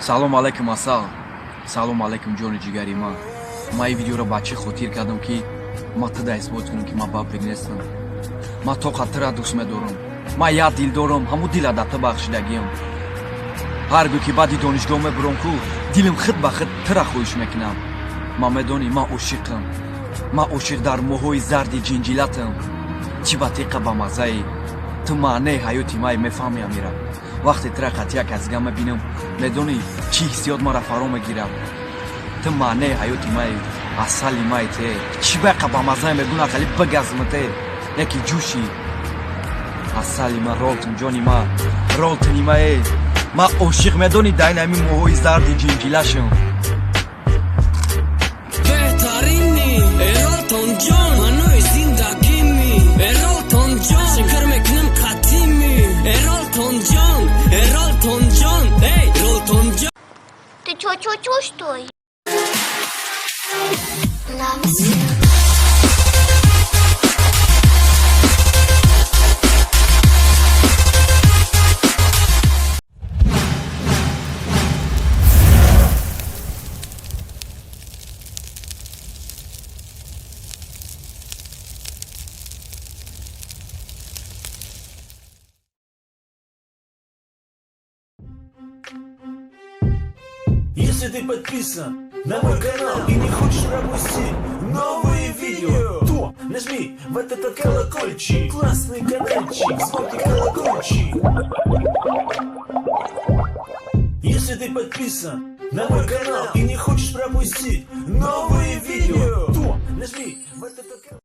Салом алайкум, Асал. Салом алайкум, ҷони ҷигари ман. Ман ин видеоро ба чӣ хотир кардам, ки ман туда исбот кунам, ки ман бабрик нестам. Ман тоқа тира дӯст медорам. Ман як дил дорам, ҳамун дила дар ту бахшидагиам. Ҳар гӯ ки баъди донишгоҳ мебурам ку, дилим хид ба хид тира хоҳиш мекунам. Ман медонӣ, ман ошиқам. Ман ошиқ дар моҳҳои зарди ҷинҷилатам. Чӣ ба теқа ба маззаи ту, маънеи ҳаёти май, мефаҳми, амира. Вақте тира қатъия казига мебинам, медонӣ, чӣ ҳиссиёт маро фаро мегирад. Ту маънеи ҳаёти май, асали май те. Чӣ байқа ба маззае мегӯна, хали бигазмате, яки ҷӯши асали ма, ролтон, ҷони ма, ролтони мае. Ман ошиқ, медонӣ, дар ин ҳамин моҳҳои зарди ҷинҷилашам. Беҳтарини Эролтон ҷон, маънои зиндагими Эролтон ҷон, шукр мекунам қатими Эролтон ҷон, Эролтон ҷон, эй Ролтон ҷон. Ты чё, чё, чё, что ли? Loves you. Если ты подписан на мой канал и не хочешь пропустить новые видео, то нажми вот этот колокольчик. Классный каналчик, звонкий колокольчик. Если ты подписан на мой канал и не хочешь пропустить новые видео, то нажми вот этот